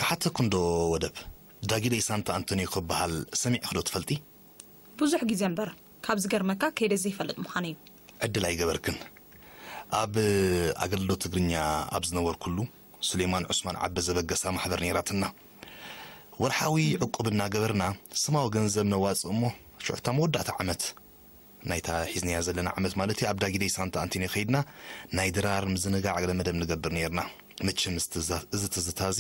ሓተኩ እንዶ ወደብ፣ ዳጊደይ ሳንታ ኣንቶኒዮ ክበሃል ሰሚዕኺ ዶ ትፈልጢ? ብዙሕ ግዜ እምበር፣ ካብ ዝገርመካ ከይደ ዘይፈልጥ ምዃነይ እዩ። ዕድል ኣይገበርክን። ኣብ ኣገልግሎት ትግርኛ ኣብ ዝነበርኩሉ፣ ሱሌማን ዑስማን ዓበ ዘበገሳ ማሕበር ነይራትና። ወርሓዊ ዕቁብ እናገበርና፣ ስማዊ ገንዘብ ነዋጽእ እሞ፣ ሽዑ እታ መወዳእታ ዓመት፣ ናይታ ሒዝናያ ዘለና ዓመት ማለት እዩ፣ ኣብ ዳጊደይ ሳንታ ኣንቶኒዮ ከይድና፣ ናይ ድራር ምዝንጋዕ ገለ መደብ ንገብር ነይርና። መቸም እዚ ትዝታ፣ እዚ ትዝታ እዚ፣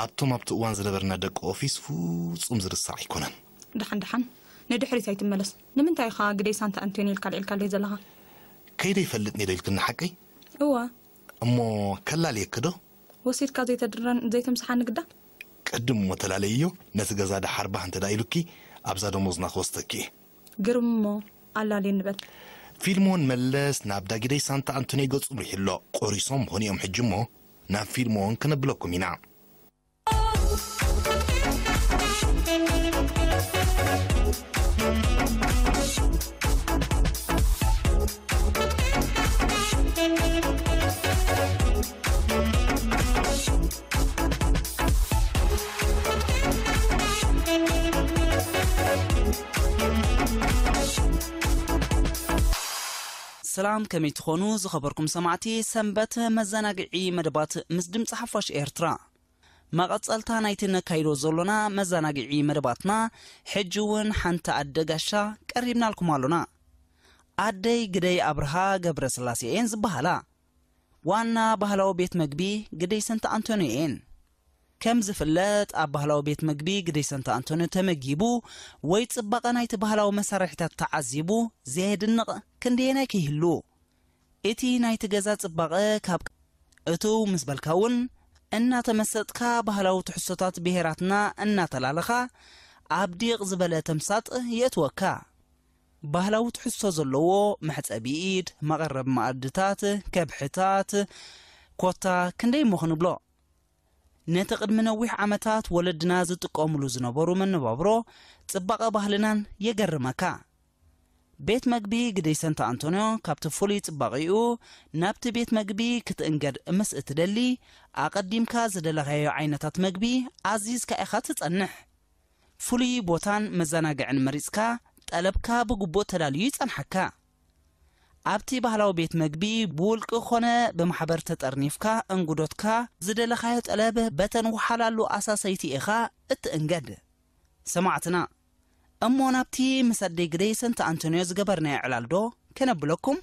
ኣብቶም ኣብቲ እዋን ዝነበርና ደቂ ኦፊስ ፍጹም ዝርሳዕ ኣይኮነን። ደሓን ደሓን፣ ንድሕሪት ኣይትመለስ። ንምንታይ ኢኻ ግደይ ሳንታ ኣንቶኒ ኢልካ ኣልዒልካለይ ዘለኻ? ከይደ ይፈልጥ ነይረ ኢልክኒ ሓቀይ? እወ። እሞ ከላልየኪ ዶ? ወሲድካ ዘይተድረን ዘይተምስሓኒ ግዳ? ቅድም እሞ ተላለይዮ፣ ነቲ ገዛ ደሓር ባህ እንተ ደኣ ኢሉኪ፣ ኣብዛ ደሞዝና ክወስደኪ እየ። ግርም እሞ ኣላልየኒ በል። ፊልሞን መለስ ናብ ዳጊደይ ሳንታ ኣንቶኒ ገጹ ብሪሑ ኣሎ። ቆሪሶም ኾኑ እዮም ሕጂ እሞ፣ ናብ ፊልሞን ከነብለኩም ኢና። ሰላም፣ ከመይ ትኾኑ ዝኸበርኩም ሰማዕቲ ሰንበት መዘናግዒ መደባት ምስ ድምፂ ሓፋሽ ኤርትራ? መቐጸልታ ናይቲ ነካይዶ ዘሎና መዘናግዒ መደባትና፣ ሕጂ እውን ሓንቲ ኣደ ጋሻ ቀሪብናልኩም ኣሎና። ኣደይ ግደይ ኣብርሃ ገብረ ስላሴ እየን ዝበሃላ። ዋና ባህላዊ ቤት መግቢ ግደይ ሰንት ኣንቶንዮ እየን። ከም ዝፍለጥ፣ ኣብ ባህላዊ ቤት መግቢ ግደይ ሰንት ኣንቶንዮ ተመጊቡ ወይ ጽባቐ ናይቲ ባህላዊ መሳርሒታት ተዓዚቡ ዘየድንቕ ክንደየናይ ከይህሉ። እቲ ናይቲ ገዛ ጽባቐ ካብ እትው ምስ በልካ እውን እናተመሰጥካ ባህላዊ ትሕዝቶታት ብሄራትና እናተላለኻ ኣብ ዲቕ ዝበለ ተምሳጥ የእትወካ። ባህላዊ ትሕዝቶ ዘለዎ መሕጸቢ ኢድ፣ መቐረቢ መኣድታት፣ ከብሕታት፣ ኮታ ክንደይ እሞ ክንብሎ። ነቲ ቅድሚ ነዊሕ ዓመታት ወለድና ዝጥቀሙሉ ዝነበሩ መነባብሮ ጽባቐ ባህልናን የገርመካ። ቤት መግቢ ግደይ ሰንት ኣንቶንዮ ካብቲ ፍሉይ ጽባቐኡ ናብቲ ቤት መግቢ ክትእንገድ ምስ እትደሊ፣ ኣቐዲምካ ዝደለኻዮ ዓይነታት መግቢ ኣዚዝካ ኢኻ ትጸንሕ። ፍሉይ ቦታን መዘናግዕን መሪጽካ፣ ጠለብካ ብግቡእ ተዳልዩ ይጸንሓካ። ኣብቲ ባህላዊ ቤት መግቢ ብውልቂ ኾነ ብማሕበር ተጠርኒፍካ እንግዶትካ ዝደለኻዮ ጠለብ በተን ወሓላሉ ኣሳሰይቲ ኢኻ እትእንገድ። ሰማዕትና፣ እሞ ናብቲ ምስ ኣደይ ግደይ ሰንት ኣንቶንዮ ዝገበርናዮ ዕላል ዶ ከነብለኩም?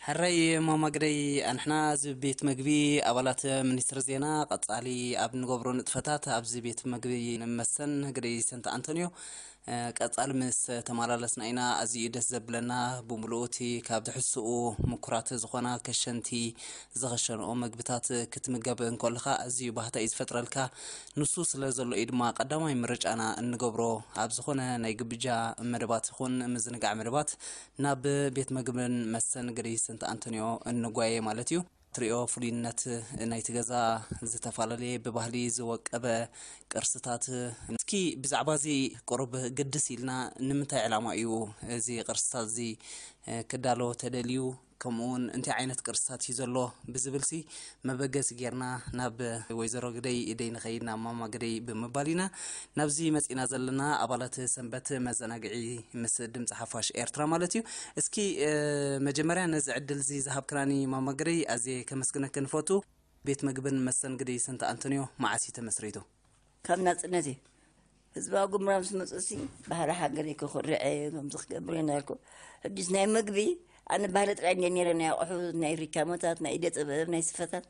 ሕረይ ማማ ግደይ፣ ኣንሕና እዚ ቤት መግቢ ኣባላት ሚኒስትሪ ዜና ቀጻሊ ኣብ ንገብሮ ንጥፈታት ኣብዚ ቤት መግቢ ንመሰን ግደይ ሰንት ኣንቶንዮ፣ እ፣ ቀጻሊ ምስ ተመላለስና ኢና። ኣዝዩ ደስ ዘብለና፣ ብምሉኡ እቲ ካብ ትሕዝትኡ ምኩራት ዝኾና ከሸንቲ ዝኸሸንኦ መግብታት ክትምገብ እንከለኻ ኣዝዩ ባህታ እዩ ዝፈጥረልካ። ንሱ ስለ ዘሎ እዩ ድማ ቀዳማይ ምርጫና እንገብሮ። ኣብ ዝኾነ ናይ ግብጃ መደባት ይኹን ምዝንጋዕ መደባት ናብ ቤት መግብን መስተን ግደይ ሰንት ኣንቶንዮ እንጓየ ማለት እዩ። ትሪኦ ፍሉይነት ናይቲ ገዛ ዝተፈላለየ ብባህሊ ዝወቀበ ቅርስታት። እስኪ ብዛዕባ እዚ ቁሩብ ግድስ ኢልና ንምንታይ ዕላማ እዩ እዚ ቅርስታት እዚ ክዳሎ ተደልዩ? ከምኡ እውን እንታይ ዓይነት ቅርስታት እዩ ዘሎ ብዝብል ሲ መበገሲ ጌርና ናብ ወይዘሮ ግደይ ኢደይ ንኸይድ፣ ናብ ማማ ግደይ ብምባል ኢና ናብዚ መጺና ዘለና፣ ኣባላት ሰንበት መዘናግዒ ምስ ድምፂ ሓፋሽ ኤርትራ ማለት እዩ። እስኪ፣ እ፣ መጀመርያ ነዚ ዕድል እዚ ዝሃብክናኒ ማማ ግደይ ኣዝየ ከመስግነኪ ንፈቱ። ቤት መግብን መስተን ግደይ ሰንት ኣንቶንዮ መዓስ እዩ ተመስሪቱ? ካብ ናጽነት እዩ። ህዝባዊ ግንባር ምስ መጹ ሲ ባህሪ ሃገረይ ክኹርዕ እየ፣ ከምዚ ክገብር እየ እናበልኩ። ሕጂስ ናይ መግቢ፣ ኣነ ባህሊ ጥራይ እንድየ ነይረ፣ ናይ ኣቑሑ፣ ናይ ሪካሞታት፣ ናይ ኢደ ጥበብ፣ ናይ ስፈታት።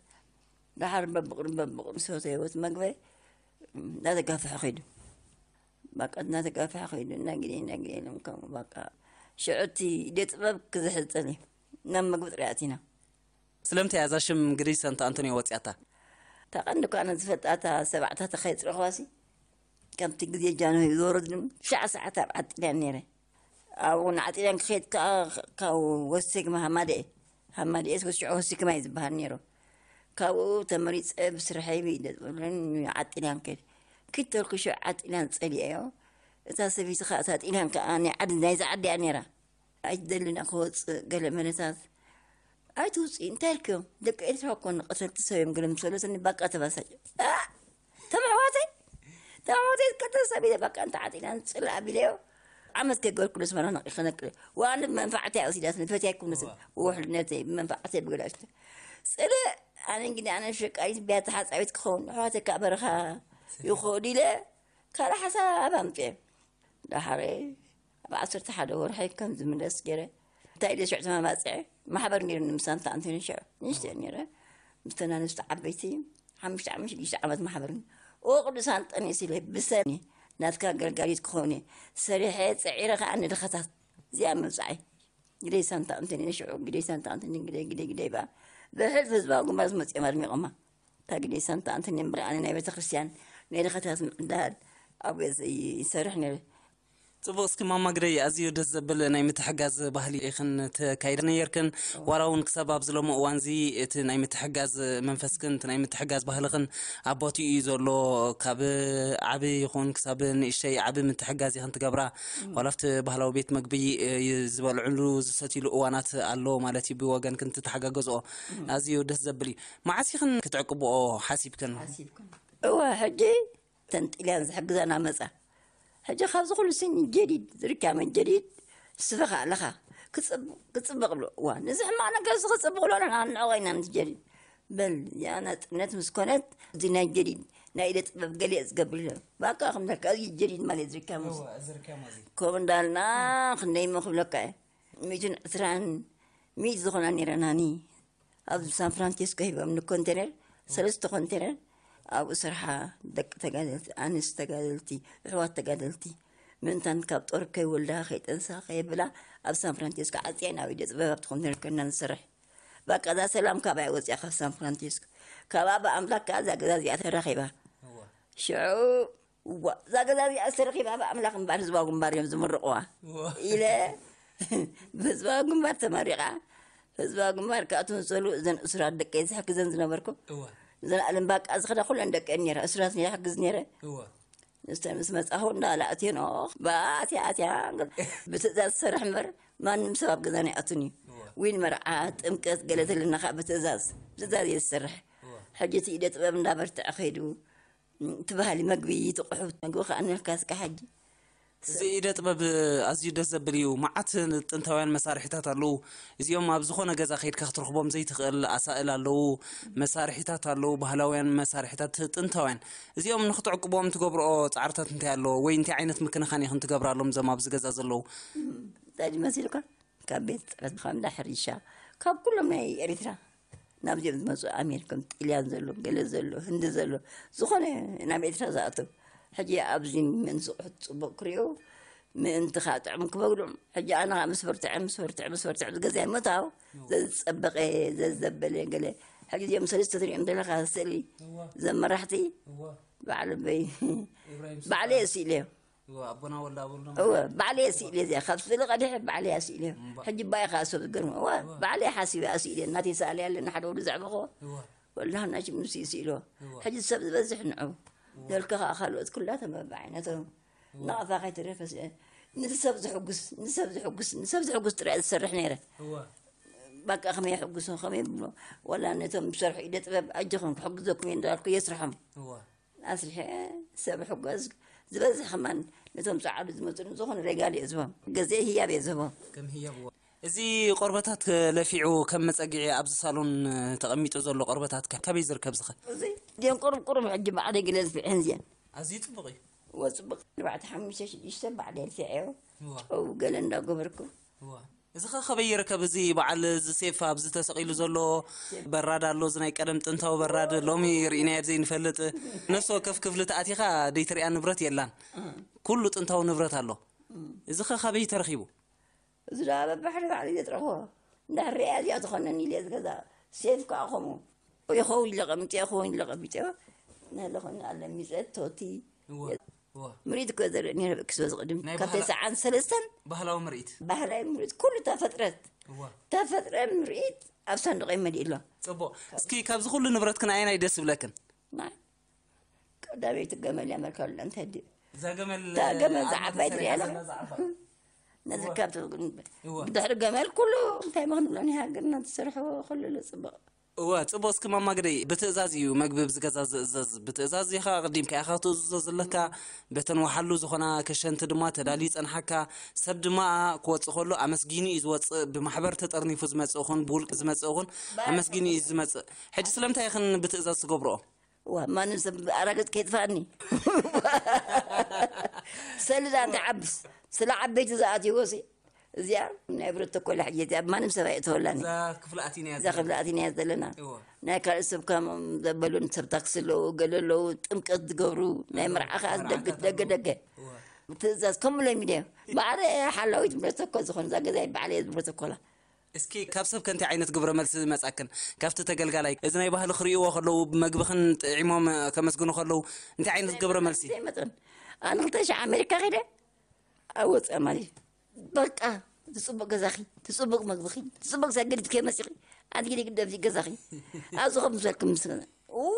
ደሓር በብቕሩብ በብቕሩብ ምስ ፈተየዎ እቲ መግበይ እናተጋፍሐ ኸይዱ። በቃ እናተጋፍሐ ኸይዱ፣ እናግደየ፣ እናግደየ ኢሎም ከምኡ በቃ። ሽዑ እቲ ኢደ ጥበብ ክዝሕል ጸኒሑ። ናብ መግቢ ጥራይ ኣቲና። ስለምንታይ እያ እዛ ሽም ግደይ ሰንት ኣንቶንዮ ወጺኣታ? እታ ቀንዲ እኳ ኣነ ዝፈልጣ እታ ሰባዕታ ተኸይጽረኽዋሲ፣ ከምቲ ግዜ ጃንሆይ ዝወረድሉ ትሽዓ ሰዓት ኣብ ዓጢና ነይረ። ኣብኡ ንዓጢልያን ክኸይድ ከኣ ካብ ወሲግማ ሃማደኤ፣ ሃማደኤስ ወሲዖ ወሲግማ እዩ ዝበሃል ነይሩ። ካብኡ ተመሪጸ ብስርሐይ ብኢደ ጥበብን ዓጢልያን ከይድ። ኪድ ተልኩ ሽዑ ዓጢልያን ጸሊኤዮ። እታ ሰበይቲ ከኣ እታ ጢልያን ከኣ ናይ ዓዲ፣ ናይዛ ዓዲ እያ ነይራ። ኣይትደልን እያ ክወጽእ ገለ መለታት። ኣይትውጽእ፣ እንታይ ኢልክዮም? ደቂ ኤርትራ እኮ ንቀተልቲ ሰብ እዮም ገለ ምስ በለትኒ፣ ባቃ ተባሳጭ። ኣ! ተም ኣሕዋተይ፣ ተም ኣሕዋተይ ዝቀተል ሰብ ኢለ፣ ባቃ እንተ ዓጢላን ጽል ኣቢለዮ። ዓመት ከይገበርኩ ስመራ ነቂለ ነቅለ። ዋን ብመንፋዕተይ ኣውሲዳትኒ፣ ፈትያ ኣይኮነትን። እዋ። ውሕልነተይ ብመንፋዕተይ ብገዳሽተ። ጽልእ፣ ኣነ እንግዲህ ኣነ ሸቃሊት ቢያ ተሓጻቢት ክኸውን፣ ኣሕዋተይ ከኣ በረኻ ይኸዱ ኢለ፣ ካልእ ሓሳብ ኣምጽኤ። ደሓረ ኣብ ዓሰርተ ሓደ ወርሒ ከም ዝምለስ ገይረ። እንታይ ኢለ ሽዑ ተመባጽዐ? ማሕበር ነይሩኒ ምስ ሳንታ ኣንቶኒ ሽዑ። ንእሽተይ ነይረ። ምስተን ኣንስቲ ዓበይቲ፣ ሓሙሽተ ዓመት፣ ሽዱሽተ ዓመት ማሕበርኒ። ኦ ቅዱስ ኣንጠንዮስ ኢለ፣ ብሰኒ ናትካ ኣገልጋሊት ክኸውን እየ። ሰሪሐ፣ ጸዒረ ከኣ ንድኻታት። እዚኣ መብጽዓይ። ግደይ ሳንታ ኣንቶኒ፣ ሽዑ ግደይ ሳንታ ኣንቶኒ፣ ግደይ፣ ግደይ፣ ግደይ በኣ። ብሕልፊ ህዝባዊ ግንባር ዝመጽኦም ኣድሚቖማ። እታ ግደይ ሳንታ ኣንቶኒ እምበር ኣነ ናይ ቤተክርስትያን፣ ናይ ድኻታት ምዕዳል ኣብ ገዛ ይሰርሕ ነይረ። ጽቡቕ፣ እስኪ ማማ ግደይ፣ ኣዝዩ ደስ ዘብል ናይ ምትሕጋዝ ባህሊ ኢኽን ተካይዳ ነየርክን። ዋላ እውን ክሳብ ኣብዚ ሎሚ እዋንዚ እቲ ናይ ምትሕጋዝ መንፈስክን እቲ ናይ ምትሕጋዝ ባህልኽን ኣብ ቦትኡ እዩ ዘሎ። ካብ ዓቢ ይኹን ክሳብ ንእሽተይ ዓቢ ምትሕጋዝ ኢኽን ትገብራ። ዋላ ኣብቲ ባህላዊ ቤት መግቢ፣ እ፣ ዝበልዕሉ ዝሰትይሉ እዋናት ኣሎ ማለት እዩ። ብወገንክን ትተሓጋገዝኦ ኣዝዩ ደስ ዘብል እዩ። መዓስ ኢኽን ክትዕቅብኦ ሓሲብክን? ሓሲብክን? እወ፣ ሕጂ ተን ጥልያን ዝሕግዘና መጻ። ሕጂ ካብዚ ኩሉ ስኒ ጀዲድ፣ ዝርካመ ጀዲድ፣ ስፈኻ ኣለኻ። ክጽብ-፣ ክጽብቕ ብሎ። እዋ፣ ንዚ ሕማቕ ነገር እዚ ክጽብቕ ብሎ፣ ንሕና ንዕቆ ኢና ምስ ጀዲድ። በል፣ እዚኣ ናጽነት ምስ ኮነት፣ እዚ ናይ ጀዲድ፣ ናይ ኢደ ጥበብ ገሊኦ ዝገብር ኢለ። ባቃ ከም ዳካ፣ እዚ ጀዲድ ማለት ዝርካመ እዚ። እዋ፣ እዚ ርካማ እዚ። ከምኡ እንዳልና፣ ክንደይ እሞ ክብለካ እየ። ሚእትን ዕስራን ሚእቲ ዝኾና ነይረናኒ። ኣብ ሳን ፍራንሲስኮ ሂቦም ንኮንቴነር፣ ሰለስተ ኮንቴነር ኣብኡ ስርሓ። ደቂ ተጋደልቲ፣ ኣንስቲ ተጋደልቲ፣ ኣሕዋት ተጋደልቲ፣ ምእንታን ካብ ጦር ከይወልዳ፣ ከይጠንሳ፣ ከየብላ ኣብ ሳን ፍራንሲስኮ ዓጽየን ኣብ ኢደ ጥበብ ኣብቲ ኮንቴነር ኮይና ንሰርሕ። በቃ እዛ ሰላም ካባይ ወጽያ ካብ ሳን ፍራንሲስኮ። ካብኣ ብኣምላክ ከኣ እዛ ገዛ እዚኣ ተረኺባ። እዋ። ሽዑ፣ እዋ፣ እዛ ገዛ እዚኣ ዝተረኺባ ብኣምላኽ እምበኣር ህዝባዊ ግንባር እዮም ዝምርቕዋ እዋ። ኢለ ብህዝባዊ ግንባር ተመሪቓ። ህዝባዊ ግንባር ክኣትው ዝጸሉ እዘን እሱራት ደቀይ ዝሕግዘን ዝነበርኩ። እዋ። እዘን ኣለም ባቃ ዝኸዳ ኩለን ደቀን ነይረ፣ እሱራት ነይረ፣ ሕግዝ ነይረ። እዋ። ንስተን ምስ መጻኹ እንዳለ ኣትየን፣ ኦኽ፣ ብኣትያ ኣትያ፣ ብትእዛዝ ትሰርሕ እምበር ማንም ሰብ ኣብ ገዛና ኣይኣቱን እዩ። እዋ። ዊን መርዓ፣ ጥምቀት፣ ገለ ተለና ከዓ ብትእዛዝ፣ ብትእዛዝ እየ ዝሰርሕ። እዋ። ሕጂ እቲ ኢደ ጥበብ እንዳበርትዐ ከይዱ፣ እቲ ባህሊ መግቢ ይጥቕሑ፣ መግቢ ከኣ ንልካ እስከ ሓጂ። እዚ ኢደ ጥበብ ኣዝዩ ደስ ዘብል እዩ። መዓት ጥንታውያን መሳርሒታት ኣለዉ። እዚኦም ኣብ ዝኾነ ገዛ ከይድካ ክትረኽቦም ዘይትኽእል ኣሳእል ኣለዉ። መሳርሒታት ኣለዉ፣ ባህላውያን መሳርሒታት ጥንታውያን። እዚኦም ንኽትዕቅቦም ትገብርኦ ጻዕርታት እንታይ ኣለዎ? ወይ እንታይ ዓይነት ምክንኻን ኢኽን ትገብራሎም እዞም ኣብዚ ገዛ ዘለዉ? እንታይ ድዩ መሲልካ? ካብ ቤት ጽሕፈት፣ ካብ እንዳ ሕርሻ፣ ካብ ኩሎም ናይ ኤሪትራ ናብዚኦም ዝመጹ፣ ኣሜሪካ፣ ጥልያን ዘሎ፣ ገለ ዘሎ፣ ህንዲ ዘሎ፣ ዝኾነ ናብ ኤርትራ ዝኣተው። ሕጂ ኣብዚ ምእንቲ ዝቑሑት ጽቡቕ ክርእዩ፣ ምእንቲ ከዓ ጥዑም ክበግሉ። ሕጂ ኣነ ከዓ ምስ በርትዐ፣ ምስ በርትዐ፣ ምስ በርትዐ፣ ዝገዛይ ምእታው፣ ዘዝጸበቐ፣ ዘዝዘበለ ገለ። ሕጂ እዚኦም ሰለስተ ትሪኦም ዘለኻ ስእሊ፣ እዋ። ዘመራሕቲ፣ እዋ። ባዕለይ፣ ኢብራሂም ባዕለይ ሱልጣን። ስኢለዮ። እወ፣ ኣቦና ወልደ ኣቦና እወ፣ ባዕለይ ስኢለ እዚኣ፣ ካብ ስእሊ ቀዲሐ ባዕለይ እያ ስኢለ። እምባ። ሕጂ ባይ ኸዓ ሰብ ዝገርም። እወ፣ እወ። ባዕለይ ሓሲበ እያ ስኢለ። እናተይ ሰኣለ ያለ ንሓደ ወዲ ዘዕበኽዎ። እወ። ወላሂ ናች ምስ ስኢሎ። እወ። ሕጂ ሰብ ዝበዝሕ ንዑ። እወ። ዘልከ ኸዓ ካልኦት ኩላቶም በብዓይነቶም። እወ። ናቕፋ ከይተረፈ ስ-፣ ነቲ ሰብ ዝሕጉስ፣ ንሰብ ዝሕጉስ፣ ንሰብ ዝሕጉስ ጥራይ ዝሰርሕ ነይረ። እወ። በቃ ከመይ የሕጉሶ፣ ከመይ ብሎ። ወላ ነቶም ዝሰርሑ ኢደ ጥበብ ኣጆኹም ክሕግዘኩም እየ እንዳበልኩ የስርሖም። እወ። ኣስሪሐ ሰብ ሕጎስ ዝበዝሕ ከማን ነቶም ጸዓዱ ዝመጹ ዝኾነ ሬጋል እየ ዝህቦም። ገዜ ህያብ እየ ዝህቦም። ከም ህያብ እዎ። እዚ ቆርበታት ለፊዑ ከም መጸግዒ ኣብዚ ሳሎን ተቐሚጡ ዘሎ ቆርበታት ከ-፣ ካበይ ዝርከብ ዝኸ? እዚ ድዮም ቁሩብ ቁሩብ ሕጂ ባዕለይ ገለ ዝፍዕን እዚአን። ኣዝዩ ጽቡቕ እዩ። እዎ ጽቡቕ። ኣርባዕተ ሓሙሽተ ሽዱሽተ ባዕለይ ልፊዐዮ። እዎ። ጨው ገለ እንዳገበርኩ። እዎ። እዚ ኸ ኸበይ ይርከብ? እዚ በዓል እዚ ሴፍ ኣብዚ ተሰቒሉ ዘሎ ሴፍ። በራድ ኣሎ። እዚ ናይ ቀደም ጥንታዊ በራድ ሎሚ ርኢናዮ ዘይንፈልጥ። ነፍሲ ወከፍ ክፍሊ ተኣቲኻ ደይትሪኣ ንብረት የላን። እ። ኩሉ ጥንታዊ ንብረት ኣሎ። እ። እዚ ኸ ኸበይ ተረኺቡ? እዚ ደኣ በባሕሪ ባዕሉ ዘጥረኽዎ። እንድሕር ሪኣ እዚኣ ትኾነኒ ኢለ ዝገዛ ሴፍ ከኣ ኸምኡ። ይኸውን ኢለ ቀሚጠዮ፣ ይኸውን ኢለ ቀሚጠዮ። ነለ ኾነ ኣለሚፀ ቶቲ። እወ። ምርኢት እኮ ዘርኢ ነይረ። ብክስ በዚ ቅድም ናይ ካብ ባህላ- ተስዓን ሰለስተን ባህላዊ ምርኢት። ባህላዊ ምርኢት ኩሉ ተፈጥረት እዋ ተፈጥረ ምርኢት ኣብ ሳንዱቕ መሊእ ኣሎ። ጽቡቅ። እስኪ ካብዚ ኩሉ ንብረትክን ኣየናይ ደስ ይብለክን? ናይ ቀዳመይቲ ገመል ያመልካሉ። እንታይ ድዩ? እዛ ገመል እታ ገመል ኣብ ዝዓባይ ሰሪሓ ትሪኣ ኣለኻ? ዘላ ዝዓባ። ነዚ ካብ እዋ። ድሕሪ ገመል ኩሉ እንታይ መኽንብሎ ናይ ሃገርና ዝሰርሖ ኩሉ ጽቡቕ። እወ፣ ጽቡቅ። እስኪ ማማ ግደይ፣ ብትእዛዝ እዩ መግቢ ኣብዚ ገዛ ዝእዘዝ። ብትእዛዝ ኢኻ ኣቐዲምካ ኢኻ ክትእዝዞ ዘለካ። በተን ወሓሉ ዝኾና ከሸንቲ ድማ ተዳልዩ ይጸንሓካ። ሰብ ድማ ክወጽእ ከሎ ኣመስጊኑ እዩ ዝወጽእ። ብማሕበር ተጠርኒፉ ዝመጽእ ኹን ብውልቂ ዝመጽእ ኹን ኣመስጊኑ እዩ ዝመጽእ። ሕጂ ስለምንታይ ኢኽን ብትእዛዝ ትገብርኦ? እዋ፣ ማንም ሰብ ኣራገጽ ከይጥፋኒ። ሰልዳ እንታይ ዓብስ ስለ ዓበይቲ ዝኣትይዎ ሲ እዚኣ ናይ ብረት ተኮላ ሕጂ እዚኣ ማንም ሰብ ኣይእተወላኒ። እዛ ክፍሊ ኣቲና እያ እዛ ዘለና። ክፍሊ ኣቲና እያ ዘለና። እዎ። ናይ ካልእ ሰብ ከም ዘበሉን ሰብ ታክሲ ኣለዉ፣ ገለ ኣለዉ፣ ጥምቀት ዝገብሩ፣ ናይ መርዓ ከኣ መርዓ ደገ ከኣ ደገ ዘለዉ። ደገ። እዎ። ትእዛዝ ከምሎም ኢለ ባዕለ ሓላዊት ብረት ተኮ ዝኾን እዛ ገዛይ ባዕለ እየ ብረት ተኮላ። እስኪ ካብ ሰብ ከ እንታይ ዓይነት ግብረ መልሲ መጻክን? ካብቲ ተገልጋላይ እዚ ናይ ባህሊ ክርእይዎ ከለዉ ብመግብኽን ጥዒሞም ከመስግኑ ከለዉ እንታይ ዓይነት ግብረ መልሲ? ዘይመጠን ኣነ ክልተ ሽሕ ኣሜሪካ ከይደ ኣብ ወፃኢ ማለት እዩ። በቃ ትፅቡቅ ገዛኺ ትፅቡቅ መግብኺ ትፅቡቅ ሰገዲት ከይመፂኺ ኣድጊ ግደፊ ገዛኺ ኣብዚ ከም ዝበልኩም ምስ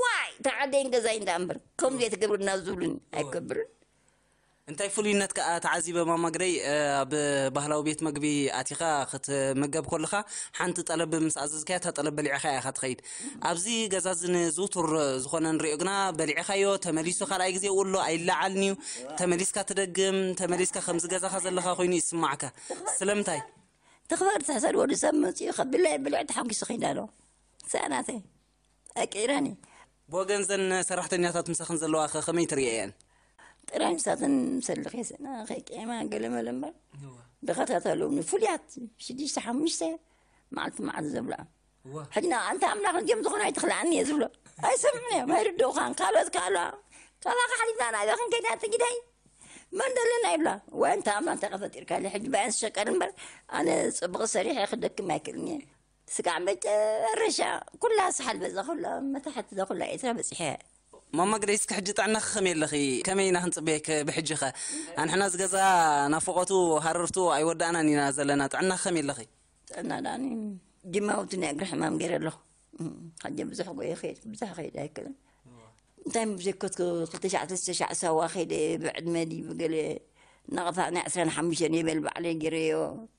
ዋይ ተዓደይን ገዛይ እንዳ እምበር ከምዚ ዘይትገብርና ዝብሉኒ ኣይከብርን። እንታይ ፍሉይነት ከኣ ተዓዚበ ማማ ግደይ፣ ኣብ ባህላዊ ቤት መግቢ ኣቲኻ ክትምገብ ከለኻ ሓንቲ ጠለብ ምስ ኣዘዝካያ እታ ጠለብ በሊዕኻ ኢኻ ትኸይድ። ኣብዚ ገዛ እዚ ንዝውቱር ዝኾነ ንሪኦ ግና በሊዕኻዮ ተመሊሱ ካልኣይ ግዜ ውሎ ኣይለዓልን እዩ። ተመሊስካ ትደግም፣ ተመሊስካ ከምዚ ገዛኻ ዘለኻ ኮይኑ ይስማዕካ። ስለምንታይ? ትኽበር ትሕሰድ ወዲ ሰብ መፂኡ ከብላ ይብልዕ ተሓጒሱ ከይዳ ኣሎ። ሰእናተይ ኣቂራኒ። ብወገን ዘን ሰራሕተኛታት ምሳኽን ዘለዋ ኸ ከመይ ትርእየን? ጥራይ ንሳተን ምሰሊ ኸይሰና ኸይቀየማ ገለ መለ እምበር እዋ። ድኻታት ኣለውኒ ፍሉያት ሽዱሽተ ሓሙሽተ መዓልቲ መዓልቲ ዘብልዓ እዋ። ሕጂ ንኣ ኣንታ ኣምላኽ እዚኦም ዝኾኑ ኣይትኽልኣኒ እየ ዝብሎ ኣይሰምዑን እዮም ኣይርድኡኻን ካልኦት ከ ኣለዋ ካባኻ ሓሊፍና ናበኽን ከይዳ ትግዳይ መን ደለና ይብላ ወይ ኣንታ ኣምላኽ እንታይ ከፈጢርካ ኢለ ሕጂ ባያን ዝሸቀል እምበር ኣነ ጽቡቕ ሰሪሐ ክደክም ኣይክእልን እየ ስጋዕ መጨረሻ ኩላ ሰሓል በዛ ኩላ መታሕት እዛ ኩላ ኤርትራ በጺሐ። ማማ ግደይ እስኪ ሕጂ ጥዕናኺ ከመይ ኣለኺ? ከመይ ኢና ክንጽበየኪ ብሕጂ ኸ? ኣንሕና እዚ ገዛ ናፍቖቱ ሃረርቱ ኣይወዳእናን ኢና ዘለና። ጥዕናኺ ከመይ ኣለኺ? ጥዕና ዳኒ ጅማውቲ ናይ እግሪ ሕማም ገይረ ኣለኹ። ሕጂ ብዙሕ ጎየ ኸይድ ብዙሕ ኸይድ ኣይክልን። እንታይ ምስ ዘከትኩ ክልተ ሻዕ ሰለስተ ሻዕ ሳዋ ከይደ ብዕድመ ድዩ ብገለ ናቕፋ ናይ ዕስራን ሓሙሽተን ይበል ባዕለይ ገይረዮ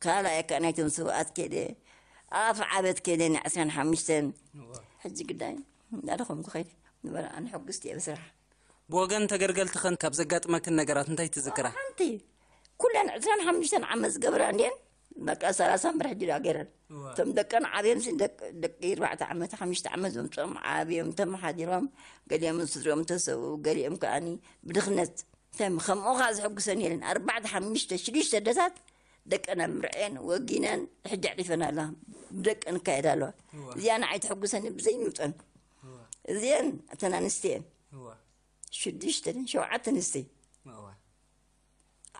ካልኣይ ከ ናይቶም ሰብኣት ከይደ ኣፍ ዓበት ከይደ ናይ ዕስራን ሓሙሽተን ሕጂ ግዳይ እንዳደኸምኩ ከይደ ንበረ ኣነ ሕጉስቲ እየ ብስራሕ ብወገን ተገልገልትኸን ካብ ዘጋጥመክን ነገራት እንታይ ትዝክራ? ሓንቲ ኩለን ዕስራን ሓሙሽተን ዓመት ዝገብራ እንድየን በቃ ሰላሳ እምበር ሕጂ ዳ ገይረን እቶም ደቀን ዓብዮም ሲ ደቂ ኣርባዕተ ዓመት ሓሙሽተ ዓመት ዘምፅኦም ዓብዮም ተመሓዲሮም ገሊኦም ስድሪኦም ተሰብኡ ገሊኦም ከዓኒ ብድኽነት እንታይ ከምኡ ከዓ ዝሕጉሰን የለን ኣርባዕተ ሓሙሽተ ሽዱሽተ ደታት ደቀን ኣምርዐን ወጊነን ሕጂ ኣዕሪፈን ኣለዋ ብደቀን እካየዳ ኣለዋ እዚኣ ንዓይ ትሕጉሰኒ ብዘይምውፀን እዚአን እተን ኣንስትየን ሽዱሽተ ሸውዓተ ኣንስቲ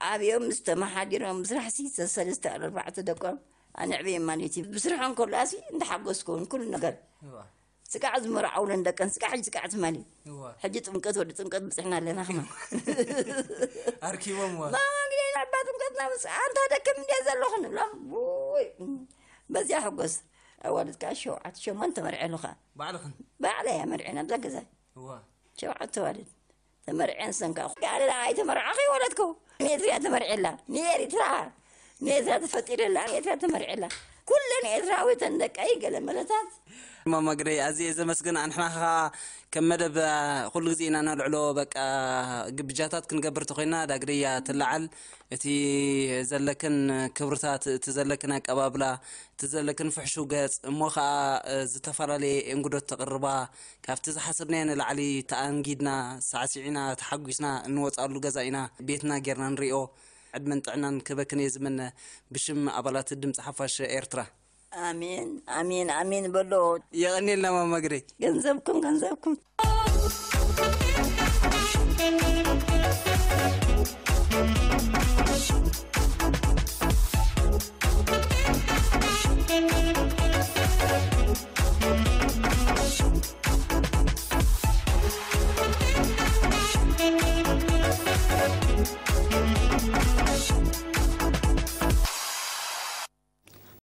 ዓብዮም ምስ ተመሓዲሮም ብስራሕ ሲ ሰለስተ ኣርባዕተ ደቆም ኣንዕብዮም ማለት እዩ ብስርሖም ከለዋ ሲ እንዳሓጎስኩ ኩሉ ነገር ስጋዕ ዝመርዓውለን ደቀን ስጋዕ ሕጂ ስጋዕ ትማሊ ሕጂ ጥምቀት ወዲ ጥምቀት ብፅሕና ኣለና ክማ ኣርኪቦም ኣባ ጥምቀትና ምስ ኣንታ ደክም እንደ ዘለኹ ንብሎም ውይ በዚያ ሕጎስ ኣዋልድ ከዓ ሸውዓተ ሸሞንተ መርዐ ኣለኻ ባዕልኽን ባዕለይ ኣመርዐ ናብዛ ገዛ ሸውዓተ ኣዋልድ ተመርዐን ሰንካ ጋለላ ኣይተመርዓኺ ወለድኩ ንኤርትራ ተመርዐላ ንኤርትራ ንኤርትራ ተፈጢረላ ንኤርትራ ተመርዐላ ኩለን ኤርትራዊተን ደቀይ ገለ መለታት ማማ ግደይ ኣዝየ ዘመስግን ኣንሕና ኸዓ ከም መደብ ኩሉ ግዜ ኢና ነልዕሎ በቃ ግብጃታት ክንገብር ተኮይና ዳግደያ ትለዓል እቲ ዘለክን ክብርታት እቲ ዘለክን ኣቀባብላ እቲ ዘለክን ፍሕሹው ገጽ እሞ ኸዓ ዝተፈላለየ እንግዶት ተቕርባ ካብቲ ዝሓሰብናዮ ንላዕሊ ተኣንጊድና ሳዕሲዕና ተሓጒስና እንወፅኣሉ ገዛ ኢና ቤትና ጌርና ንሪኦ ዕድመን ጥዕናን ክበክን እየ ዝምነ ብሽም ኣባላት ድምፂ ሓፋሽ ኤርትራ ኣሜን ኣሜን ኣሜን በሎ የቐኔልና ማማ ግደይ ገንዘብኩም ገንዘብኩም